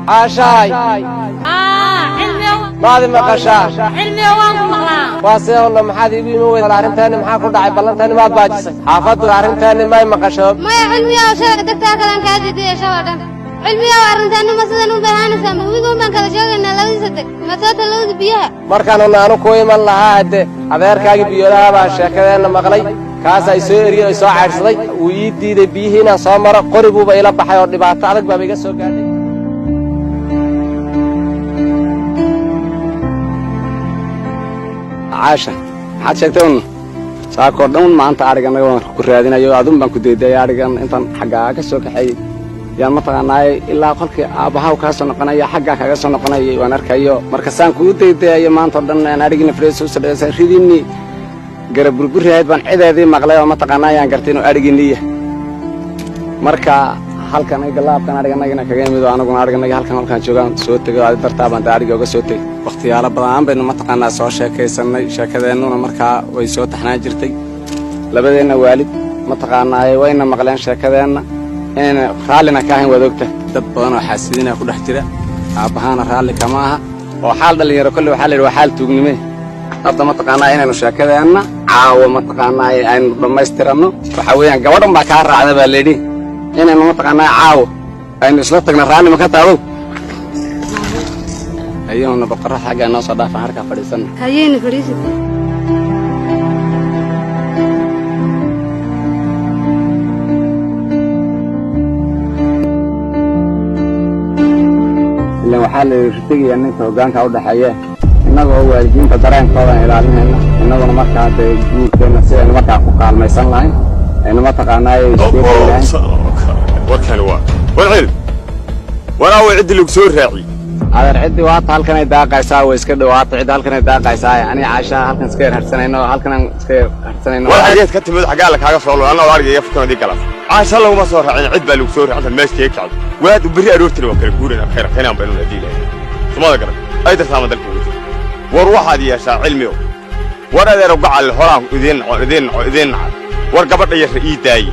Caashaay, maadi maqashaa? Cilmiga waan ku maqlaa. Waa see olla, maxaad iigu iman weyda? Arrintaani maxaa ku dhacay? Ballantaani maad baajisay? Xaafaddu arrintaani may maqasho? Maya Cilmiyow, shalay degtaa kalan kaa diidaya shaloo dhan. Cilmiyow, arrintaani ma sidan u bahaanaysaa? Ma webiga un baan kala sheegaynaa labadiisa deg masoota labada biyaha. Markaanuna anu ku iman lahaa, hadde adeerkaagii biyoolaha baa sheekadeenna maqlay, kaasaa i soo eriyey oo i soo caydhsaday. Wuu ii diiday biyihii inaan soo maro, qori buuba ila baxay oo dhibaato adag baaba iga soo gaadhay. Caasha, maxaad sheegtay un saakoo dhan? Maanta adhigan waan ku raadinayo, adun baan ku daydayay. Adhigan intaan xaggaa ka soo kaxeeyey yaan mataqaanaaye ilaa qolkii aabbahaw kaa soo noqonaya, xaggaa kaga soo noqonayay waan arkayo. Marka saan kugu daydayayo maanta o dhan aan adhigiina fadhiya soo sadhaysa, ridiinni garab burburyahayd baan cideedii maqlay oo mataqaanaa yaan gartay inuu adhigiinni yahay. Marka halkan galaabkan adhiganagina kaga imid oo anaguna adhiganagi halkan halkaan joogaan soo tegay oo adi dartaa baan dee adhiga uga soo tegey. Wakhtiyaalo badan baynu mataqaanaa soo sheekaysannay, sheekadeennuna markaa way soo taxnaan jirtay. Labadeenna waalid mataqaanaaye wayna maqleen sheekadeenna, inayna raallina ka ahayn waad ogta. Dad badan oo xaasidina ku dhex jira, aabbahaana raalli kama aha oo xaal dhallinyaro kolley waxaa la yidhi waa xaal tuugnime. Hadda mataqaanaa inaynu sheekadeenna caawo mataqaanaa aynu dhammaystiranno, waxaa weeyaan gabadhan baa kaa raacda baa layidhi, inaynu mataqaanaa caawo aynu isla tagna. Raalli ma ka taadow? Ayuuna boqorra xaggaa noo soo dhaafan, harkaa fadhiisanna. Hayeyna fadhiisi. Ilan waxaa la yidhi ritigiya ninka hoggaanka u dhexeeye, innaga oo waalidiinta dareenkoodan ilaalinayna, innaguna markaa dee guurkeenna si aynu markaa ku kaalmaysan lahayn aynu mataqaanaa iskeeni lahayn. Warkani waa war cilmi waraawe, ciddii lagu soo raaciy. Adeer, ciddii waata halkanay daaqaysaa, way iska dhowaata cidda halkanay daaqaysaa. Aniga Caashaha halkan iska yar harsanayno, halkanaan iska yar harsanayno. War xageed ka timid? Xaggaa la kaaga soo lo anna argaya fukanadii galas. Caasha laguma soo raacin, cid baa lagu soo raacin. Meesha kaga kacdo waad berri aroortiri waan kala guurayna, khayr khaynaan baynu hadii ilahay sumada garan ay dartaama dalka ugu jiro. War waxaad yeeshaa cilmiyow, war adeero gacal horaan idiin naco, idiin naco, idiin naca. War gabadha yarra ii daaye.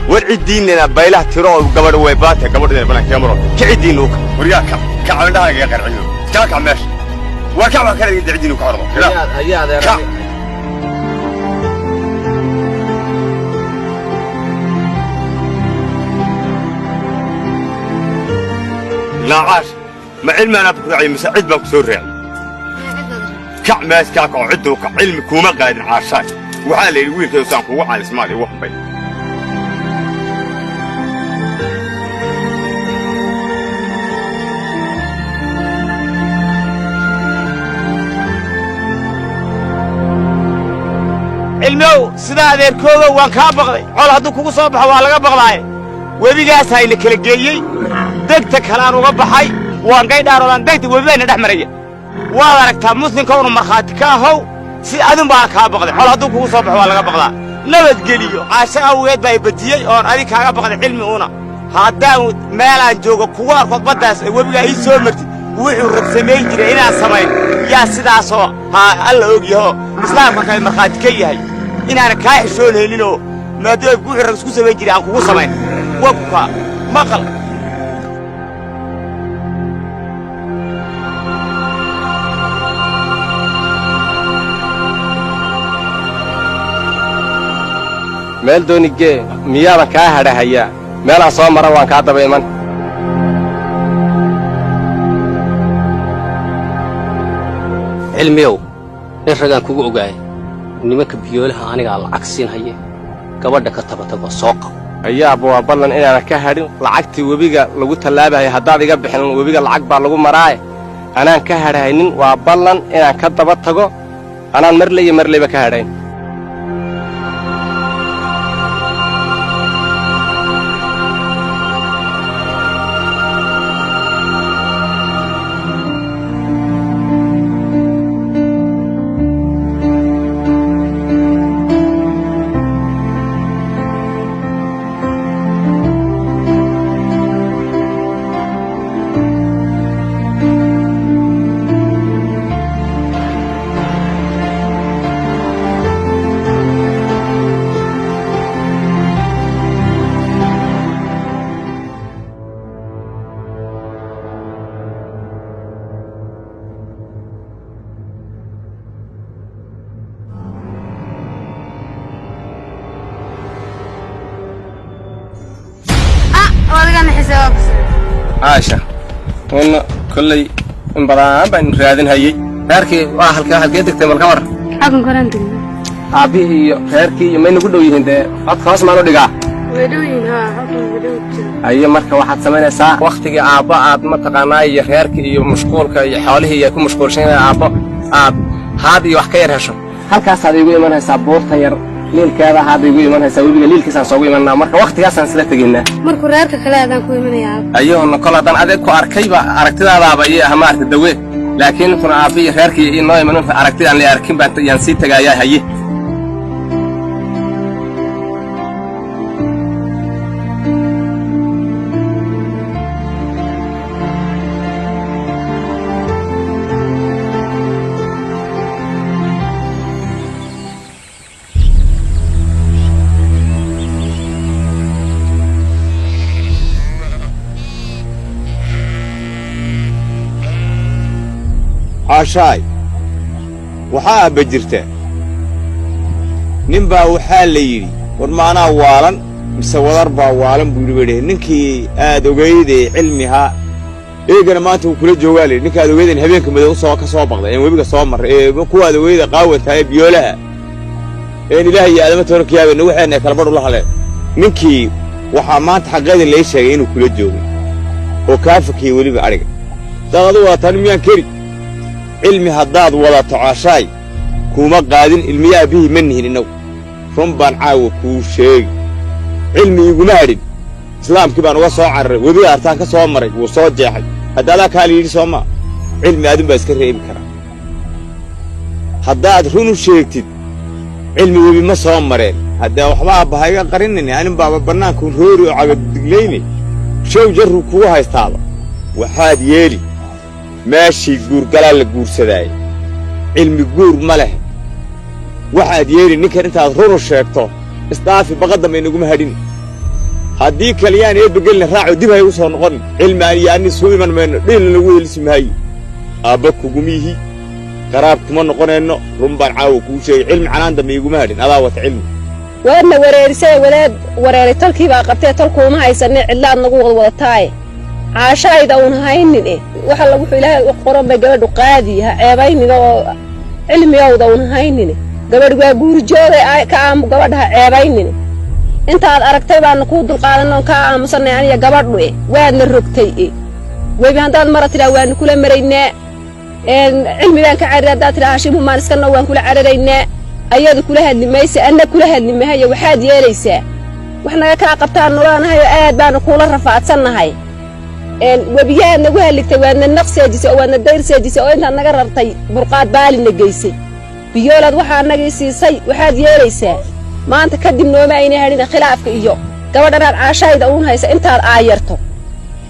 War ciddiinnana baylaha tiro oo gabadha way baata, gabadha banaan maro ka ciddiinna u ka. War yaa kac kac, indhaha iga qarciyo, kala kac meesha. War kac, waa kala ciddiinna ka ordo. Haye adeer. Kac. Laacash, ma cilmi anaa ku raacay mise cid baan ku soo raacay? Kac mees kaa kaco, cidduu kac. Cilmi kuuma qaadin caashaay. Waxaa la yidhi wiilkaydu saan kugu caalismaad igu hambay. Cilmiow, sidaa adeerkoodow waan kaa baqday. Col hadduu kugu soo baxo waa laga baqdaaye. Webigaasaa ina kala geeyey, degta kalaan uga baxay, waan gaydhaaroodaan degta webi bayna dhex maraya. Waad aragtaa, muslimkowna markhaati ka ahow, si adun baan kaa baqday. Col hadduu kugu soo baxo waa laga baqdaa. Nabadgeliyo caasho awgeed baa i bajiyey oon adig kaaga baqday. Cilmi una haddaan meelaan joogo kugu arkood baddaas ee webigaa ii soo martid, wuxuu rag samayn jiray inaan samayn yaa sidaasoo haa alla og yahoo islaamka kale markhaati ka yahay inaanan kaa xishoonayninoo maadaama wuxuu rag isku samayn jiray aan kugu samayn wabka maqal. Meel doonigee miyaadan kaa hadhahayaa? Meelaan soo mara waan kaa daba iman. Cilmiyow, nin ragaan kugu ogaay, nimanka biyoolaha anigaa lacag siinhaye, gabadha ka tabatagoo soo qabo. Ayaaba waa ballan inaanan ka hadhin lacagtii webiga lagu tallaabahaya. Haddaad iga bixin, webiga lacag baa lagu maraaye, anaan ka hadhaynin. Waa ballan inaan ka daba tago, anaan marley iyo marleyba ka hadhayn. Caasha, una kolley in badan baan raadin hayey. Reerkii waa halkee? Halkee degtay? Malka war. Xaggan koraan degna. Aabbihii iyo reerkii iyo may nagu dhow yihiin? Dee codka hoos maan u dhigaa? Way dhow yihiin, haa, halkan way dhow jira. Aye, marka waxaad samaynaysaa waktigii aabbo aad mataqaanaa iyo reerkii iyo mashquulka iyo xoolihii iyo ku mashquulshan inay aabbo aad haad iyo wax ka yar hesho, halkaasaad iigu imanaysaa. Buurtan yar liilkeeda haad iigu imanaysaa. Webiga liilkiisaan soogu imanaa. Marka waktigaasaan isla tegaynaa. Markuu reerka kale aadaan ku imanaya, aabbo. Ayahona kol haddaan adeeg ku arkayba, aragtidaadaaba iyo ah maaragta dawe, laakiin intuna aabbi iyo reerkii inoo iman, inta aragtida aan la arkin baan yaan sii tagaayaa. Haye. Caashaay, waxaa aabba jirta nin baa waxaa la yidhi, war maanaa waalan mise wadar baa waalan buu yidhi, bay dheheen. Ninkii aad ogaydee cilmihaa eegana maanta wuu kula joogaa layidhi. Ninka aad ogeydeen habeenka madow soo ka soo baqday een webiga soo marray ee kuwa aad ogeyda qaawantahay biyoolaha een ilaah iyo aadama toona ka yaabayna waxeenna kala badh ula hadleen. Ninkii waxaa maanta xaqeedii lay sheegay inuu kula joogay oo kaa fakiyey weliba adhiga. Haddaad adigu wadataan miyaan keri cilmi? Haddaad wadato, caashaay, kuuma qaadin. Ilmiya aabbihii ma nihin innagu. Run baan caawa kuu sheegi, cilmi iguma hadhin. Islaamkii baan uga soo cararay, webiga artaan ka soo maray, wuu soo jeexay. Hadda adaa kaa la yidhi soo maa, cilmi adun baa iska reebi karaa. Haddaad run u sheegtid, cilmi webi ma soo mareen. Haddee waxba aabba ha iga qarinin. Anin baaba bannaanku roori oo cagadiglayne show jarruu kugu haystaaba. Waxaad yeeli, meeshii guurgalaa la guursadaayey, cilmi guur ma leh. Waxaad yeeli, ninkan intaad runu sheegto isdhaafi, baqadamba inaguma hadhin. Haddii kaliyaan eebbagelina raaco, dib ha igu soo noqonin. Cilmi aan iyo anni suu iman mayno, dhiilna lagu helisi maayo. Aabba kugumiihi, qaraab kuma noqonayno. Run baan caawa kuu sheegay, cilmi canaan dambe iguma hadhin. Adaa wata cilmi. Waadna wareerisay walaad, wareeray tolkii baa qabtee. Tolkuuma haysanee, cidlaad nagu wadwadataaye. Caashaayda uun haynin eh, waxa la wuxuu Ilaahay u qoran bay gabadhu qaadi. Ha ceebaynin oo cilmigowda uun haynin. Gabadh waa guurjoogay, ka aamu, gabadha ha ceebaynin. Intaad aragtay baanu kuu dulqaadan oon kaa aamusanay aniya gabadhu eh. Waadna rogtay eh. Webi haddaad mara tidhaa, waanu kula maraynaa. Cilmi baan ka cararay haddaad tidhaa, hashimuhu maan iska noo, waan kula cararaynaa. Ayadu kula hadli mayse, anna kula hadli mahayo. Waxaad yeelaysaa, wax naga kaa qabtaan nulaanahay oo aad baanu kuula rafaadsannahay. Webiyahaad nagu halligtay, waadna naq seejisay oo waadna dayr seejisay oo intaad naga rartay burqaad baalina geysay. Biyoolaad waxaa nagii siisay. Waxaad yeelaysaa, maanta kadib nooma aynay hadhin khilaafka iyo gabadhanaad caashayda uun haysa. Intaad aayarto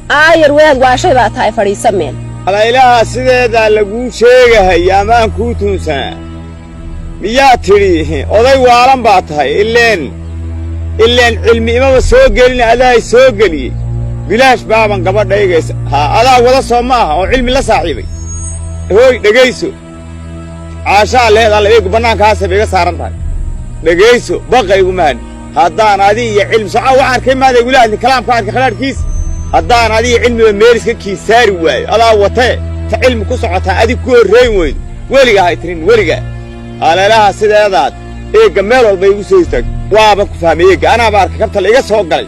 aayar, wadaad waashay baa tahay, fadhiisa meel. Alaylaha sideedaa laguu sheegahay amaan kuu tuunsanaa. Miyaa tidhi oday waalan baa tahay? Ileen cilmi imaba soo gelin, adaa soo geliyey. Bilaash baaban gabadhaygaysa. Haa, adaa wada soo ma aha oo cilmi la saaxiibay. Hooy, dhegayso. Caashaa lehed alla eegu bannaankaasay bay iga saaran tahay. Dhegayso, baqa iguma hadhin. Haddaan adi iyo cilmi socaa waxaan arkay maada igula hadlin kalaamka arkay khadhaadhkiisa. Haddaan adiga cilmiba meel iska kii saari waayo, adaa watee ta cilmi ku socotaa adig ku horrayn weydo, weligaa hay tirin weligaa. Aleelaha sideedaad eegga meel walba igu soo istaagto, waaban ku fahmay. Eegga anaaba arkay kabta la iga soo galay.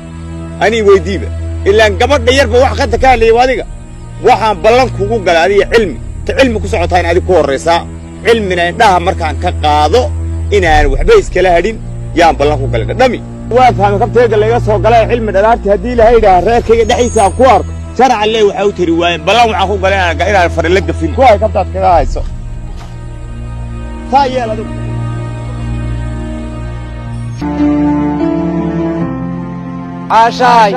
Anii weyddiiba, ilaan gabadha yarba wax qadda ka hadlayay adiga. Waxaan ballan kugu galay adiga cilmi ta cilmi ku socotaa in adig ku horraysaa, cilmina indhaha markaan ka qaado inaan waxba iskala hadhin yaan ballan ku galay. Dhadhami waa fahmay kabta eegga la iga soo galay. Cilmi dhalaartii haddii ilahay yidhaaha reerkayga dhexdiisa aan ku arko, sharcan lee waxaa u tiri waayeen. Ballan waxaan ku galay inaan farila gafin. Ku hay kabtaad kaga hayso, saa yeel adigu. Caashaay,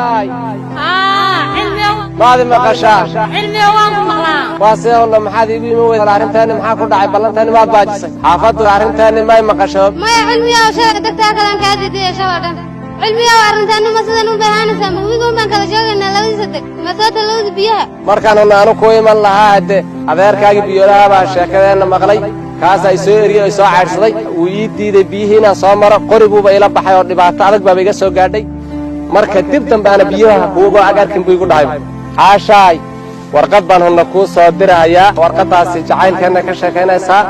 maadi maqashaa? Cilmiga waan ku maqlaa. Waa see olla, maxaad iigu iman weyda? Arrintaani maxaa ku dhacay? Ballantaani maad baajisay? Xaafaddu arrintaani may maqasho? Maya, cilmiga shalay degtaa kalaan kaa diidaya shaloo dhan. Cilmiga arrintaani ma sidan u bahaanaysaa? Ma webiga un baan kala sheegaynaa labadiisa deg? Ma soo talowda biyaha? Markaanu anu ku iman lahaa, hadde adeerkaagii biyoolaha baa sheekadeenna maqlay. Kaasaa i soo eriyey oo i soo caydhsaday. Wuu ii diiday biyihii inaan soo maro. Qori buuba ila baxay oo dhibaato adag baaba iga soo gaadhay. Marka dib dambe ana biyaha kuuga ag arkin buu igu dhahay. Caashaay, warqad baan hunna kuu soo dirahayaa. Warqaddaasi jacaylkeenna ka sheekaynaysaa.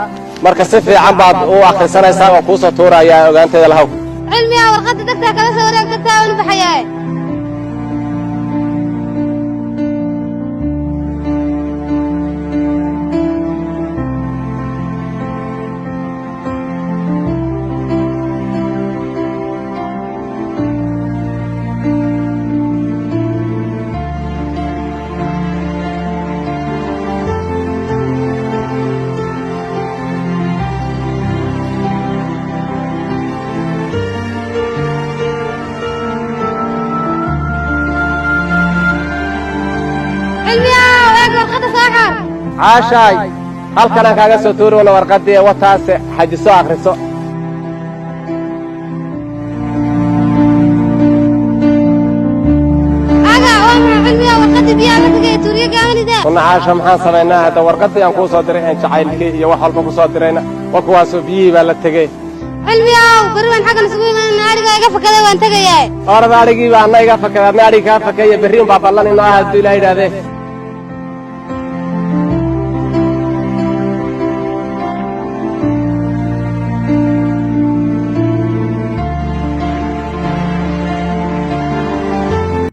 Marka si fiican baad u akhrisanaysaa. Waan kuu soo tuurayaa, ogaanteeda lahaw. Cilmiyaa, warqadda degtaa kala soo wareeg, degtaa waanu baxayaaye. Cilmiyaa, eeg warqadda soo xor. Caashaay, halkanaan kaaga soo tuuri wala warqaddii wataase, xajiso, akhriso. Aga, waa maxay cilmiyaa, warqaddii biyaha la tagay tuuriye gaabanida? Kuna Caasha, maxaan samaynaa hadda? Warqaddii aan kuu soo diray een jacaylkii iyo wax walba ku soo dirayna wa kuwaasoo biyihii baa la tegey. Cilmiyow, beri waan xaggan isugu imaanana. Adhigaa iga fakaday, waan tegayaa. Orada, adhigii baa anna iga fakay, adna adhigi kaa fakaya. Berri unbaa ballan inoo ah, hadduu Ilaah yidhaahdee.